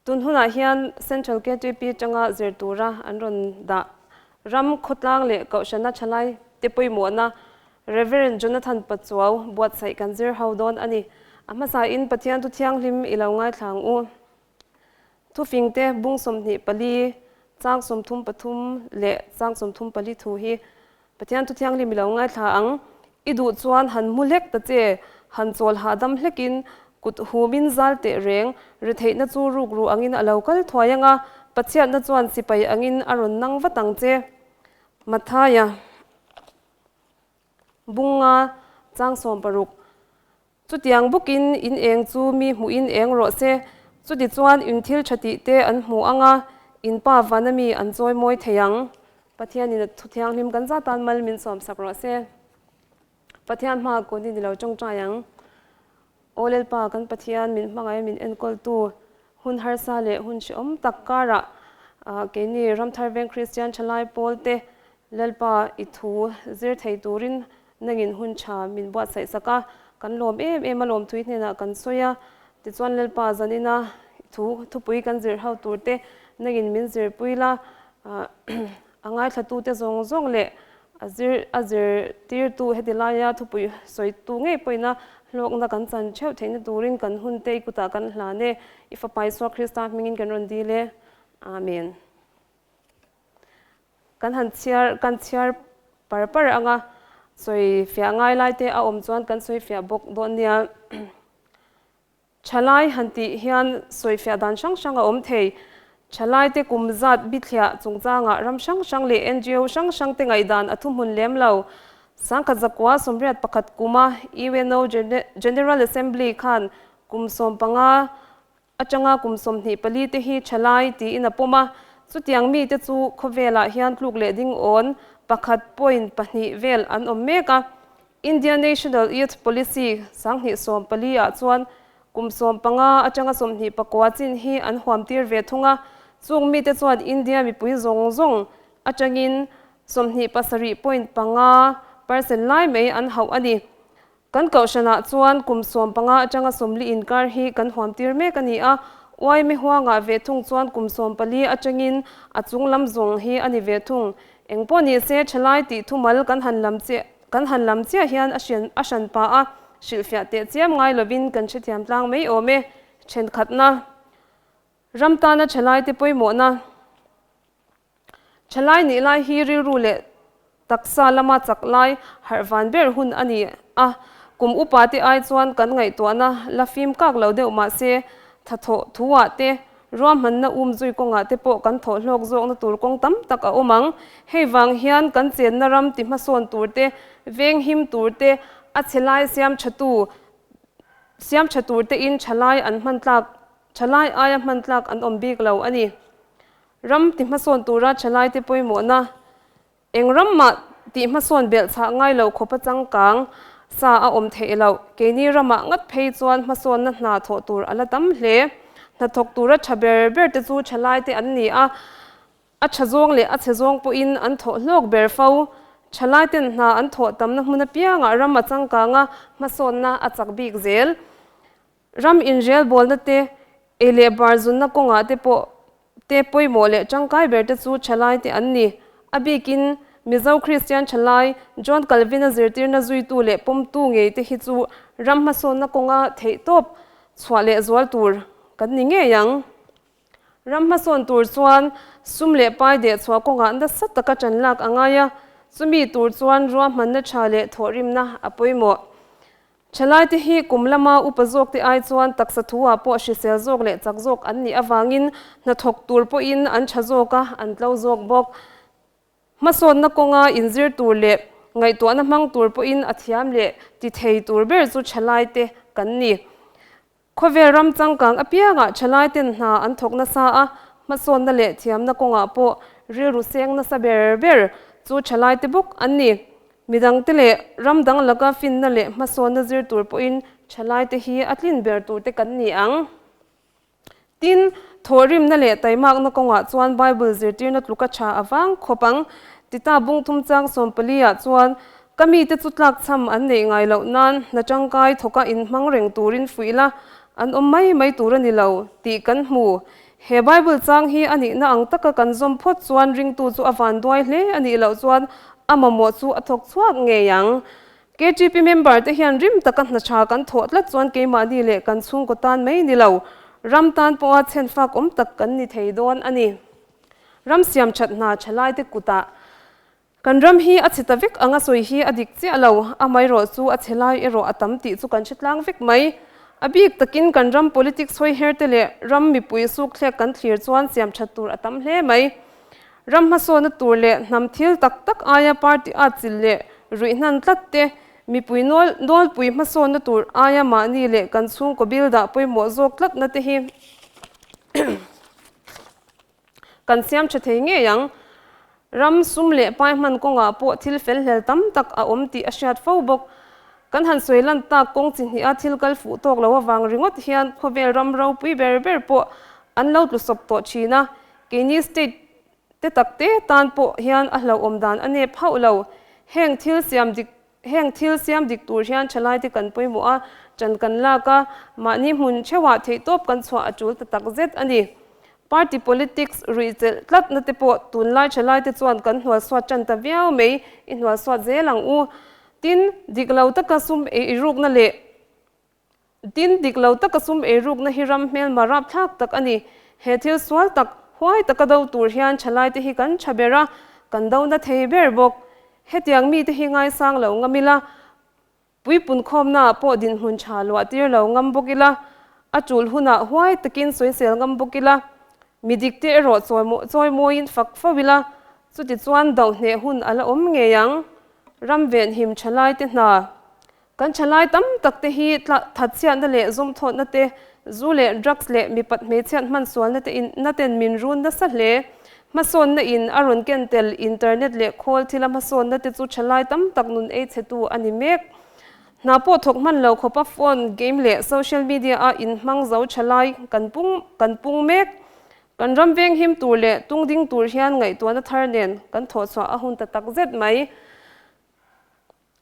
Tun hunah hian Central ktp atanga zir tura an rawn dah ram khawtlang leh kohhrana thalai te pawimawhna Rev. Jonathan Pachuau buatsaih kan zir ho dawn a ni. A hmasain Pathian thu thianghlim i lo ngaithla ang u. Thufingte bung 24, chang 33 leh chang 34 thu hi Pathian thu thianghlim i lo ngaithla ang. I duh chuan han hmu hlek ta che, han chawl hahdam hlekin kut humin zal teh reng, retheihna chu ruk ruh angin a lo kal thuai ang a, Pathianna chuan sipai angin a rawn nang vat ang che. Mathaia bunga chang 60. Chutiang bawkin in eng chu mi hmuhin eng rawh se, chutichuan in thil tha tih te an hmu ang a, in pa vana mi an chawi mawi thei ang. Pathianin a thu thianghlim kan zat tan mal min sawmsak rawh se. Pathian hma kun i ni lo tawngtai ang. Aw Lalpa kan Pathian min hmangaih min enkawltu hun harsa leh hun hrehawm tak karah keini Ramthar Veng Kristian Thalai Pawl te Lalpa i thu zir thei turin nangin hun tha min buatsaih sak a, kan lawm em em a lawmthui hnenah kan sawi a, tichuan Lalpa zanina i thu thupui kan zir ho tur te nangin min zirpui la, a ngaithlatute zawng zawng leh a zir a zirtirtu heti laia thupui sawitu ngei pawhina hlawkna kan chan theuh theihna turin kan hun te i kutah kan hlan e, i Fapa Isua Krista hmingin kan rawn dil e. Amen. Kan han chhiar kan chhiar par par ang a, sawi fiah ngai lai te a awm chuan kan sawi fiah bawk dawn nia. Thalai han tih hian sawi fiah dan hrang hrang a awm thei. Thalai te kum zat bithliah chungchangah ram hrang hrang leh NGO hrang hrang te ngaihdan a thuhmun lem lo. 1981 kuma UNO General Assembly khan kum 15 Atanga kum 24 te hi thalai tiin a pawm a, chutiang mite chu khawvelah hian tluk leh ding awn pakhat point pahnih vel an awm mek a. India National Youth Policy 2014 ah chuan kum 15 atanga 29 chin hi an huam tir ve thung a, chung mite chuan India mipui zawng zawng atangin 27 point panga percent lai mai an hauh a ni. Kan kohhranah chuan kum 15 atanga 40 inkar hi kan huamtir mek a ni a, uaime huangah ve thung chuan kum 14 atangin a chung lam zawng hi a ni ve thung. Engpawh ni se thalai tih thumal kan han lam chiah kan han lam chiah hian a hrian a hran pah a, hrilhfiah teh chiam ngai lovin kan hrethiam tlang mai awm e. Thenkhatna ram tana thalaite pawimawhna. Thalai nih lai hi rilru leh taksa lama chak lai harh van ber hun a ni a, kum upa te ai chuan kan ngaihtuahna la fim kak lo deuh mah se, thathawh thuah te, ruahmanna um zui kawngah te pawh kan thawh hlawk zawkna tur kawng tam tak a awm ang. Hei vang hian kan chenna ram ti hmasawn tur te, veng him tur te, a chhe lai siam thatu siam tha tur tein thalai an hman tlak thalai aia hman tlak an awm bik lo a ni. Ram ti hmasawn tura thalaite pawimawhna eng ram mah tih hmasawn belh chhah ngai lo khawpa changkang sa a awm theih loh. Keini ramah ngat phei chuan hmasawnna hna thawh tur a la tam hle. Hnathawk tura tha ber ber te chu thalaite an ni a, a tha zawng leh a chhe zawng pawhin an thawh hlawk ber fo. Thalaiten hna an thawh tamna hmun apiangah ram a changkang a, hmasawnna a chak bik zel. Ram inrelbawlna te, ei leh bar zunna kawngah te pawh te pawimawh leh tangkai ber te chu thalai te an ni. A bikin Mizo Kristian thalai John Calvin-a zirtirna zuitu leh pawmtu ngei te hi chu ram hmasawnna kawnga theihtawp chhuah leh zual tur kan ni ngei ang. Ram hmasawn tur chuan sum leh pai deh chhuah kawngah nasa taka ṭan lak a ngai a, chumi tur chuan ruahmanna ṭha leh thawhrimna a pawimawh. Thalaite hi kum lama upa zawkte ai chuan taksa thu-ah pawh hrisel zawk leh chak zawk an nih avangin hnathawk tur pawhin an tha zawk a, an tlo zawk bawk. Hmasawnna kawnga inzir tur leh ngaihtuahna hmang tur pawhin a thiam leh ti thei tur ber chu thalaite kan ni. Khawvel ram changkang apiangah thalaiten hna an thawk nasa a, hmasawnna leh thiamna kawngah pawh rilru seng nasa ber ber chu thalaite bawk an ni. Midangte leh ram dang laka finna leh hmasawnna zir tur pawhin thalaite hi a tlin ber turte kan ni ang. Tin, thawhrimna leh taimakna kawngah chuan Bible zirtirna tluka tha a vang khawp ang. Tita bung thum chang 14 ah chuan, Ka mite chu tlakchham an neih ngai loh nan hna tangkai thawka inhmang reng turin fuih la, an awm mai mai tur a ni lo tih kan hmu. He Bible chang hi a nihna ang taka kan zawm phawt chuan ringtu chu a vanduai hle a nih loh chuan a mamawh chu a thawk chhuak ngei ang. KTP member te hian rim taka hna tha kan thawh tlat chuan keimahni leh kan chhungkaw tan mai ni lo, ram tan pawha chhenfak awm tak kan ni thei dawn a ni. Ram siam that hna tha laite kutah Kan ram hi a chhe ta vek ang a sawi hi a dik chiah lo, amaherawh chu a chhe lai erawh a tam tih chu kan hre tlang vek mai. A bik takin kan ram politics hawi her te leh ram mipui sukthlek kan thlir chuan siam that tur a tam hle mai. Ram hmasawna tur leh hnam thil tak tak aia party at chil leh ruih hnan tlat te, mipui nawlpui hmasawnna tur aia mahni leh kan chhungkaw bil dah pawimawh zawk tlatna te hi Kan siam tha thei ngei ang. Ram sum leh pai hman kawngah pawh thil fel hlel tam tak a awm tih a hriat fo bawk. Kan han sawi lan tak kawng chi hniha thil kal fuh tawk lo avang ringawt hian khawvel ram ropui ber ber pawh an lo tlu sawp tawh thin a, keini state te tak te tan pawh hian a hlauhawm dan a nep hauh lo. Heng thil siam dik Heng thil siam dik tur hian thalaite kan pawimawh a, ṭan kan lak a, mahni hmun theuhah theihtawp kan chhuah a ṭul ta tak zet a ni. Party politics ruih chelh tlatna te pawh tunlai thalaite chuan kan hnualsuat ṭan ta viau mai, i hnualsuat zel ang u. Tin, dik lo taka sum ei rukna leh Tin, dik lo taka sum eirukna hi ram hmelma rapthlak tak a ni. He thil sual tak, huai taka do tur hian thalaite hi kan tha ber a, kan do na thei ber bawk. Hetiang mite hi ngaisang lo ngam ila, puipun khawmnaah pawh dinhmun tha luah tir lo ngam bawk ila, a tul hunah huai takin sawisel ngam bawk ila, mi dikte erawh chawimawiin fak fo ila, chutichuan dohneh hun a la awm ngei ang. Ram venhim thalaite hna. Kan thalai tam tak te hi thatchhiatna leh zawmthawtna te, zu leh drugs leh mipat hmeichhiat hmansualna te in na ten min run nasa hle. Hmasawnna in a rawn ken tel internet leh khawl thila hmasawnna te chu thalai tam tak nun ei chhetu a ni mek. Hna pawh thawk hman lo khawpa phone, game leh social media a inhmang zo thalai kan pung kan pung mek. Kan ram venghim tur leh tungding tur hian ngaihtuahna thar nen kan thawhchhuah a hun ta tak zet mai.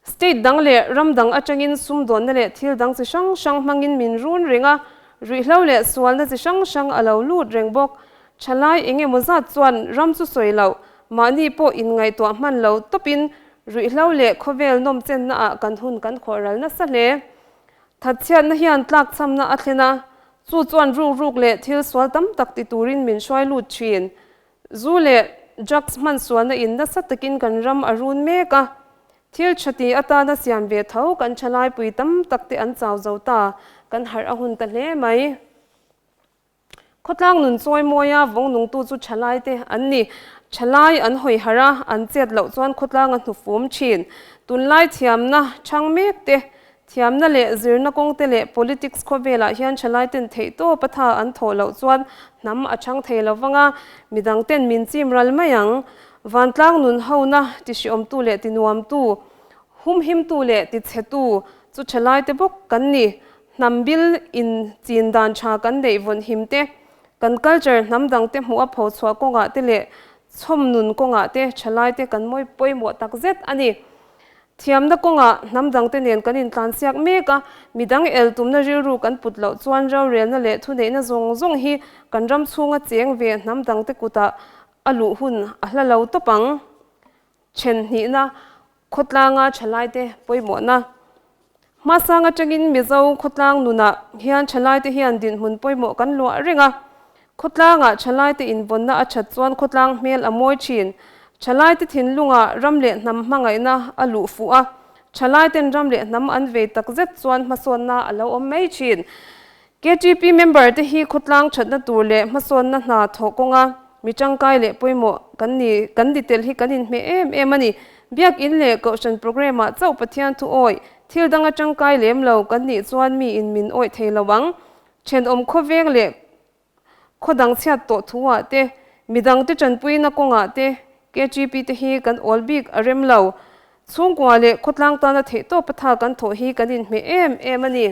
State dang leh ram dang atangin sumdawnna leh thil dang chi hrang hrang hmangin min run reng a, ruihhlo leh sualna chi hrang hrang a lo lut reng bawk. Thalai eng emaw zat chuan ram chu sawi loh, mahni pawh inngaihtuah hman lo tawpin ruihhlo leh khawvel nawmchenna ah kan hun kan khawh ral nasa hle. Thatchhiatna hian tlakchhamna a thlen a, chu chuan rukruk leh thil sual tam tak ti turin min hruai lut thin. Zu leh drugs hman sualna in nasa takin kan ram a run mek a, thil tha ti atana siam ve tho kan thalaipui tam tak te an chau zo ta, kan harh a hun ta hle mai. Khawtlang nun chawi mawia vawng nungtu chu thalai te an ni. Thalai an hawi harh a, an chet loh chuan khawtlang a hnufum thin. Tunlai thiamna chhang mek te Thiamna leh zirna kawngte leh politics khawvelah hian thalaiten theihtawp a tha an thawh loh chuan hnam a chhang thei lo vang a, midangten min chim ral mai ang. Vantlang nun hona tihriawmtu leh tinuamtu, humhimtu leh tichhetu chu thalaite bawk kan ni. Hnam bil in chin dan tha kan neih vawn him te, kan culture hnam dangte hmuh a pho chhuah kawngah te leh chhawm nun kawngah te thalaite kan mawi pawimawh takzet a ni. Thiamna kawngah hnam dangte nen kan intlansiak mek a, midang el tumna rilru kan put loh chuan rorelna leh thuneihna zawng zawng hi kan ram chhunga cheng ve hnam dangte kutah a luh hun a hla lo tawp ang. Then hnihna, khawtlanga thalaite pawimawhna. Hmasang atangin Mizo khawtlang nunah hian thalaite hian dinhmun pawimawh kan luah reng a. Khawtlangah thalaite invawnna a that chuan khawtlang hmel a mawi thin. Thalaite thinlungah ram leh hnam hmangaihna a luh fuh a, thalaiten ram leh hnam an vei takzet chuan hmasawnna a lo awm mai thin. KTP member te hi khawtlang thatna tur leh hmasawnna hna thawh kawnga mi tangkai leh pawimawh kan ni kan ni tel hi kan inhmeh em em a ni. Biakinn leh Kohhran programme ah chauh Pathian thu awih thil danga tangkai lem lo kan nih chuan miin min awih thei lo ang. Thenawm khawveng leh khaw dang chhiat tawh thu ah te, midang te tanpuina kawngah te KTP te hi kan awl bik a rem lo. Chhungkua leh khawtlang tana theihtawp atha kan thawh hi kan inhmeh em em a ni.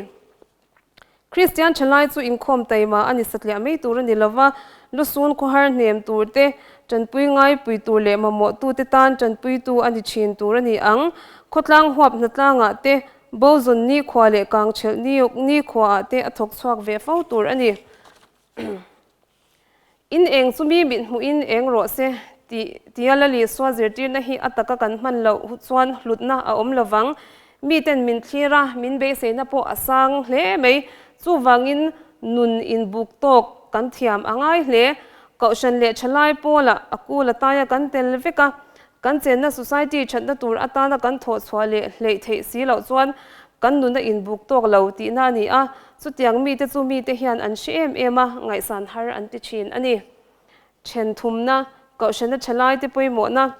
Kristian thalai chu inkhawm taima a ni satliah mai tur a ni lova, lusun khawhar hnem tur te, tanpui ngaipui tur leh mamawhtute tan tanpuitu a ni thin tur a ni ang. Khawtlang huap hnatlangah te, Bozawn nikhua leh Kangchelh ni nikhuaah te a thawk chhuak ve fo tur a ni. In eng chu mi mit hmuhin eng rawh se tih tia Lal Isua zirtirna hi a taka kan hman loh chuan hlutna a awm lovang. Miten min thlir a, min beiseina pawh a sang hle mai. Chuvangin nun inbuk tawk kan thiam a ngai hle. Kohhran leh thalai pawlah a kul a taia kan tel vek a, kan chenna society thatna tur atana kan thawh chhuah leh hleih theih si loh chuan kan nun a inbuk tawk lo tihna a ni a, chutiang mite chu mite hian an hre em em a, ngaihsan har an ti thin a ni. Then thumna, Kohhrana thalaite pawimawhna,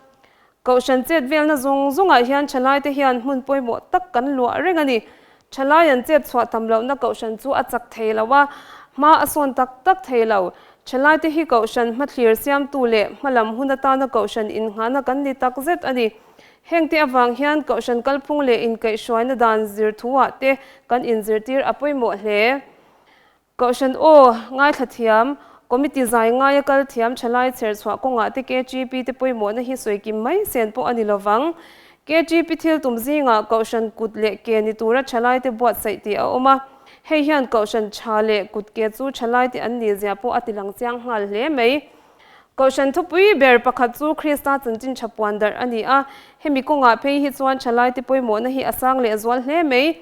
Kohhran chet velna zawng zawngah hian thalaite hian hmun pawimawh tak kan luah reng a ni. Thalai an chet chhuah tam lohna Kohhran chu a chak thei lo a, hma a sawn tak tak thei lo. Thalaite hi Kohhran hmathlir siamtu leh hmalam hun atana Kohhran innghahna kan ni tak zet a ni. Hengte avang hian Kohhran kalphung leh inkaihhruaina dan zir thuah te kan inzirtir a pawimawh hle. Kohhran aw, ngaithla thiam, Committee zai ngaia kal thiam thalai chher chhuah kawngah te KGP te pawimawhna hi sawi kim mai sen pawh a ni lovang. KGP thil tum zingah Kohhran kut leh ke ni tura thalai te buatsaih tih a awm a, hei hian Kohhran tha leh kut ke chu thalai te an nih zia pawh a ti lang chiang nghal hle mai. Kohhran thupui ber pakhat chu Krista chanchin tha puan darh a ni a, hemi kawngah phei hi chuan thalaite pawimawhna hi a sang leh zual hle mai.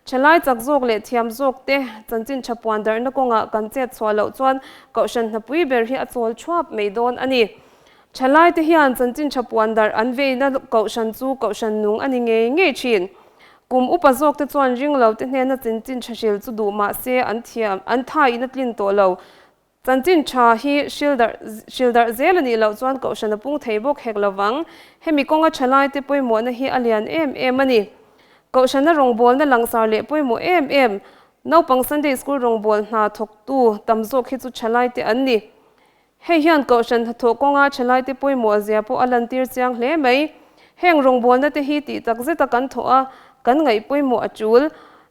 Thalai chak zawk leh thiam zawk te chanchin tha puan darhna kawngah kan chet chhuah loh chuan Kohhran hnapui ber hi a chawl thuap mai dawn a ni. Thalaite hian chanchin tha puan darh an veina Kohhran chu Kohhran nung a ni ngei ngei thin. Kum upa zawk te chuan ringlo te hnena chanchin tha hril chu duh mah se an thiam an thain a tlin tawh lo. Chanchin tha hi hril darh zel a nih loh chuan kohhran a pung thei bawk hek lo vang. Hemi kawnga thalaite pawimawhna hi a lian em em a ni. Kohhrana rawngbawlna langsar leh pawimawh em em, naupang Sunday School rawngbawl hna thawktu tam zawk hi chu thalaite an ni. Hei hian kohhran hnathawh kawnga thalaite pawimawh zia pawh a lantir chiang hle mai. Heng rawngbawlna te hi tih tak zeta kan thawh a, kan ngaih pawimawh a tul.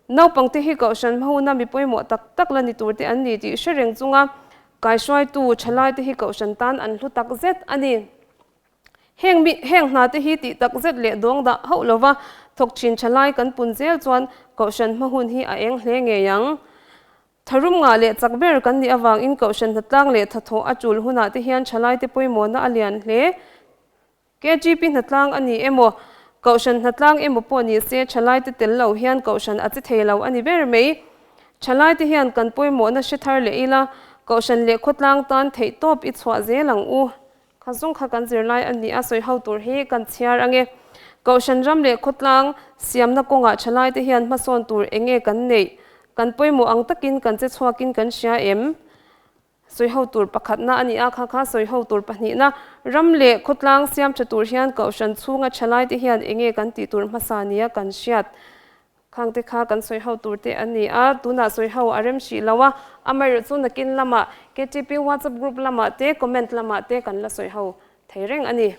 Naupangte hi Kohhran hmahuna mi pawimawh tak tak la ni turte an ni tih hre reng chunga kaihruaitu thalaite hi Kohhran tan an hlu tak zet a ni. Heng mi heng hnate hi tih tak zet leh dawng dah hauh lova thawk thin thalai kan pun zel chuan Kohhran hmahun hi a eng hle ngei ang. Tharum ngah leh chak ber kan nih avangin Kohhran hnatlang leh thathawh a tul hunah te hian thalaite pawimawhna a lian hle. KGP hnatlang a ni emaw, Kohhran hnatlang emaw pawh ni se thalaite tel lo hian Kohhran a che thei lo a ni ber mai. Thalaite hian kan pawimawhna hre thar leh ila, Kohhran leh khawtlang tan theih tawp i chhuah zel ang u. Kha zawng kha kan zirlai a ni a, sawi ho tur hi kan chhiar ange. Kohhran ram leh khawtlang siamna kawngah thalaite hian hmasawn tur enge kan neih? Kan pawimawh ang takin kan che chhuakin kan hria em? Sawiho tur pakhatna a ni a, kha kha sawiho tur pahnihna, ram leh khawtlang siam tha tur hian Kohhran chhunga thalaite hian enge kan tih tur hmasa nia kan hriat khangte kha kan sawiho tur te a ni a, tunah sawiho a rem hrih lo a, amaherawh chu nakin lamah KTP WhatsApp group lamah te comment lamah te kan la sawiho thei reng a ni.